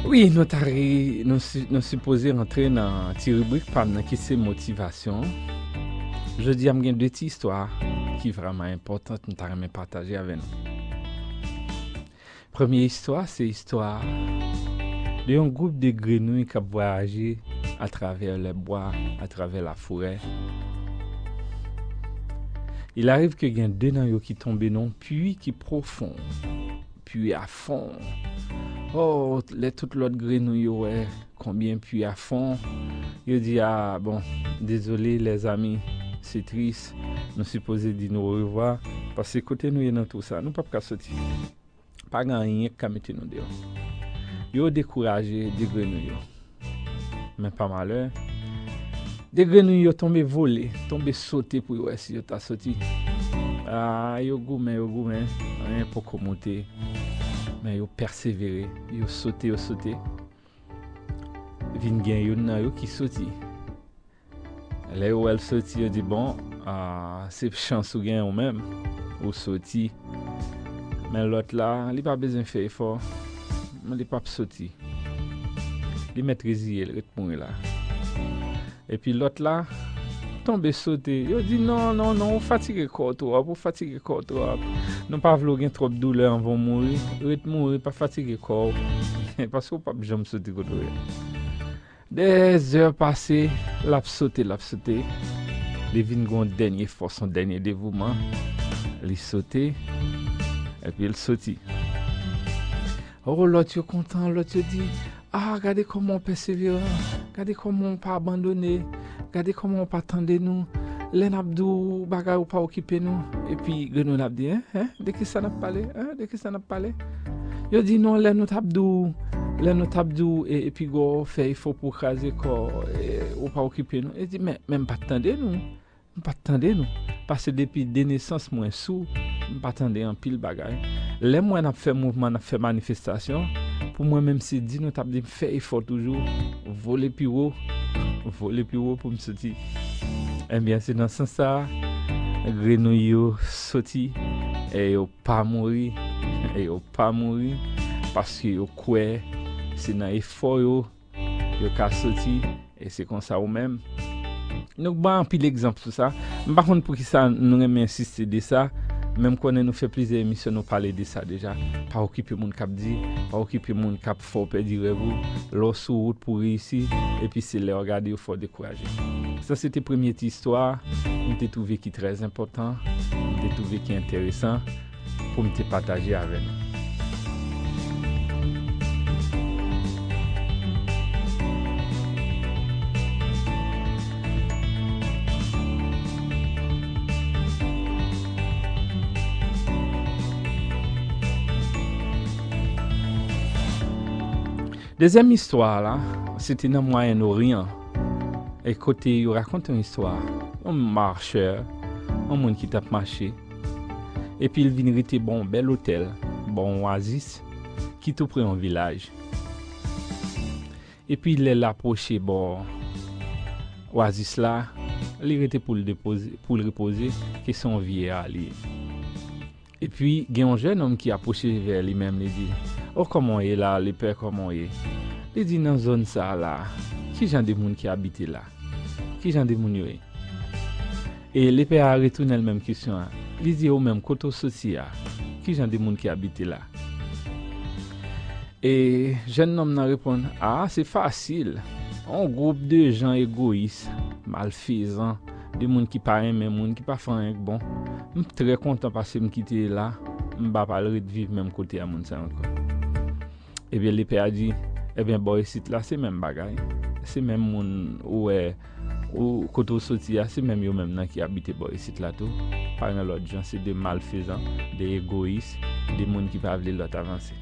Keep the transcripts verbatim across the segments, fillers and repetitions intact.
Wi, nou ta re, nou, si- nou sipoze rantre nan ti ribrik pa m nan ki se motivasyon. Jodi a, m gen de ti istwa ki vrèman enpòtan, m ta renmen pataje avè nou. Premye istwa, se istwa de yon gwoup de grenouy k ap vwayaje atravè lèbwa, atravè laforè. Il arrive ke gen de nan yo ki tonbe nan yon pwi ki pwofon, pwi a fon. Oh, lè tout lòt grenouy yo wè konbyen pwi a fon, yo di, "Ah, bon, dezole, lèzami, se tris. Nou sipoze di nou orevwa, paske kote nou ye nan twou sa, nou p ap ka soti. Pa gen anyen k ka mete nou deyò." Yo dekouraje de grenouy yo. Men pa malè, de grenouy yo tonbe vole, tonbe sote pou yo wè si yo ta soti. Ah, yo goumen, yo goumen, anyen poko moute. Men yo pèsevere, yo sote, yo sote. Vin gen youn nan yo ki soti. Lè yo wè l soti, yo di, "Bon, ah, se chans ou gen ou menm, ou soti." Men lòt la, li pa bezwen fè efò, men li p ap soti. Li mèt reziye l, ret mouri la. Epi lòt la tonbe sote. Yo di, "Non, non, non, ou fatige kò w twòp, ou fatige kò w twòp. Nou pa vle w gen twòp doulè anvan w mouri. Ret mouri, pa fatige kò w. Paske w p ap janm soti kote w ye." Dèzè pase, l ap sote, l ap sote. Li vin gen yon dènye fòs, yon dènye devouman. Li sote, epi l soti. Oh, lòt yo kontan, lòt yo di, "Ah, gade kòman w pèseveran, gade kòman w pa abandone, gade kòman w pa tande nou. Lè n ap di w bagay, ou pa okipe nou." Epi grenouy ap di, "Hein, hein, de ki sa n ap pale? Hein, de ki sa n ap pale?" Yo di, "Non, lè nou t ap di w, lè nou t ap di w, e, epi gwo fè efò pou w kraze kò, e, ou pa okipe nou." E di, "Men, men m pa t tande nou. M pa t tande nou. Paske depi de nesans mwen sou, m pa tande anpil bagay. Lè m wè n ap fè mouvman, n ap fè manifestasyon, pou mwen menm se di nou t ap di m fè efò toujou, vole pi wo, vole pi wo pou m soti." Ebyen, se nan sans sa a, grenouy yo soti, e yo pa mouri, e yo pa mouri, paske yo kwè se nan efò yo, yo ka soti, e se konsa ou menm. Nou ban anpil egzanp sou sa. M pa konn poukisa nou renmen ensiste de sa, men m konnen nou fè plizyè emisyon, nou pale de sa deja. Pa okipe moun k ap di, pa okipe moun k ap fè w pèdi rèv ou. Lè w sou wout pou w reyisi, epi se lè w gade yo fè w dekouraje. Sa se te premye ti istwa m te twouve ki trè enpòtan, m te twouve ki enteresan pou m te pataje avè nou. Dezyèm istwa a la, se te nan Mwayen Oryan, e kote yo rakonte yon istwa, yon machè, yon moun ki t ap mache, epi l vin rete bò yon bèl otèl, bò yon wazis, ki tou pre yon vilaj. Epi lè l apwoche bò wazis la, li rete pou l depoze, pou l repoze, ke se yon vye a li ye. Epi, gen yon jèn nonm ki apwoche vè li menm, li di, "O, kòman w ye la, lepè, kòman w ye?" Li di, "Nan zòn sa a la, ki jan de moun ki abite la? Ki jan de moun yo ye?" E lepè a retounen l menm kesyon an. Li di, "Ou menm, kote w soti a? Ki jan de moun ki abite la?" E jèn nonm nan reponn, "A, se fasil. Yon gwoup de jan egoyis, malfezan, de moun ki pa renmen moun, ki pa fè anyen k bon. M trè kontan paske m kite la, m p ap al ret viv menm kote a moun sa yo ankò." Ebyen, lepè a di, "Ebyen, bò isit la, se menm bagay. Se menm moun ou wè, ou, kote w soti a, se menm yo menm nan ki abite bò isit la tou. Pa gen lòt jan, se de malfezan, de egoyis, de moun ki pa vle lòt avanse."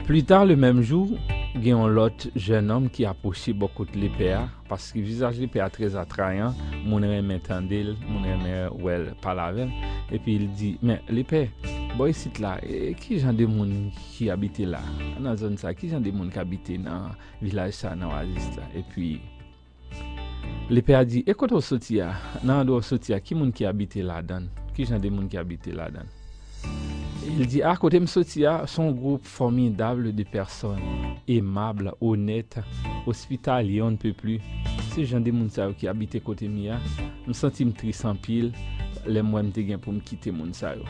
Pli ta, le menm jou, gen yon lòt jèn nonm ki apwoche bò kot lepè a, paske vizaj lepè a trè atrayan, moun renmen tande l, moun renmen wè l, pale avè l. Epi l di, "Men, lepè, bò isit la, e, ki jan de moun ki abite la? Nan zòn sa, ki jan de moun ki abite nan vilaj sa, nan wazis la?" Epi, lepè a di, "E kote w soti a? Nan andwa w soti a, ki moun ki abite ladan l? Ki jan de moun ki abite ladan l?" E Li di, a, kote m soti a, se yon gwoup fòmidab de pèsòn, emab, onèt, ospitalye, on ne peut plus. Se jan de moun sa yo ki abite kote m ye a, m santi m tris anpil lè m wè m te gen pou m kite moun sa yo.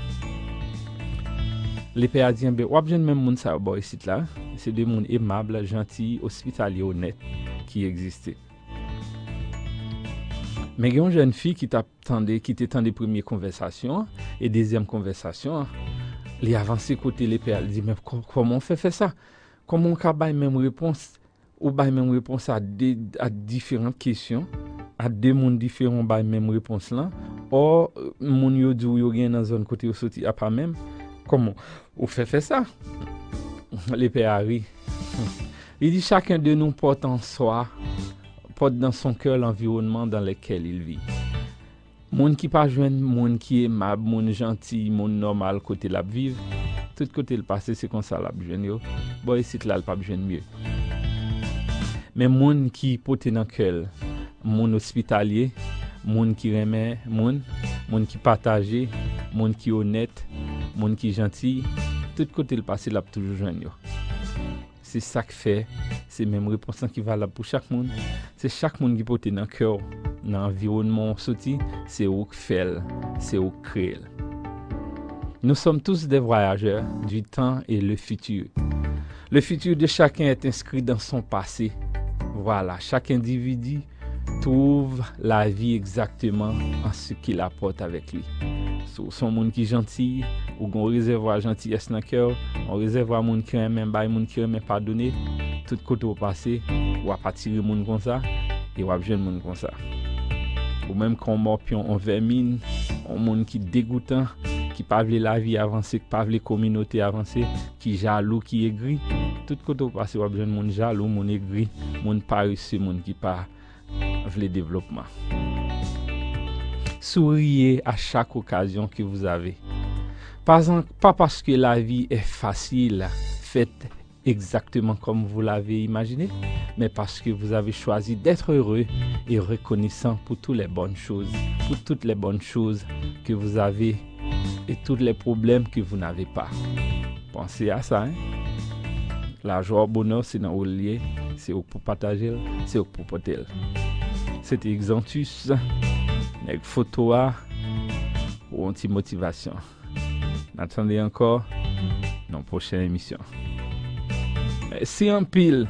Lepè a di, enben, w ap jwenn menm moun sa yo bò isit la. Se de moun emab, janti, ospitalye, onèt ki egziste. Men gen yon jèn fi ki t ap tande, ki te tande premye konvèsasyon an e dezyèm konvèsasyon an. Li avanse kote lepè a, li di, men kò-, kòman w fè fè sa? Kòman w ka bay menm repons? Ou bay menm repons a de, a diferan kesyon, a de moun diferan w bay menm repons lan. Ò, moun yo di w yo gen nan zòn kote yo soti a pa menm. Kòman ou fè fè sa? Lepè a ri. Li di, chacun de nous porte en soi, porte dans son cœur l'environnement dans lequel il vit. Moun ki pa jwenn moun ki emab, moun janti, moun nòmal kote l ap viv, tout kote l pase, se konsa l ap jwenn yo. Bò isit la, l p ap jwenn mye. Men moun ki pote nan kè l, moun ospitalye, moun ki renmen moun, moun ki pataje, moun ki onèt, moun ki janti, tout kote l pase, l ap toujou jwenn yo. Se sa k fè, se menm repons lan ki valab pou chak moun. Se chak moun ki pote nan kè w, nan anviwònman w soti, se ou k fè l, se ou k kreye l. Nous sommes tous des voyageurs du temps et le futur. Le futur de chacun est inscrit dans son passé. Voilà, chaque individu trouve la vie exactement en ce qu'il apporte avec lui. Si w se yon moun ki janti, ou gen yon rezèvwa jantiyès nan kè w, yon rezèvwa moun ki renmen bay, moun ki renmen padone, tout kote w pase, w ap atire moun konsa, e w ap jwenn moun konsa. Ou menm kon mòpyon, yon vèmin, yon moun ki degoutan, ki pa vle lavi avanse, ki pa vle kominote avanse, ki jalou, ki egri, tout kote w pase, w ap jwenn moun jalou, moun egri, moun parese, moun ki pa vle devlopman. Souriez à chaque occasion que vous avez. Pas, en- pas parce que la vie est facile, faite exactement comme vous l'avez imaginé, mais parce que vous avez choisi d'être heureux et reconnaissant pour toutes les bonnes choses, pour toutes les bonnes choses que vous avez et tous les problèmes que vous n'avez pas. Pansé a sa, hein? Lajwa, bonè, se nan ou l ye, se ou k pou pataje l, se ou k pou pote l. Se te Exantus, nèg foto a, pou yon ti motivasyon. N a tande ankò nan pwochen emisyon. Mèsi anpil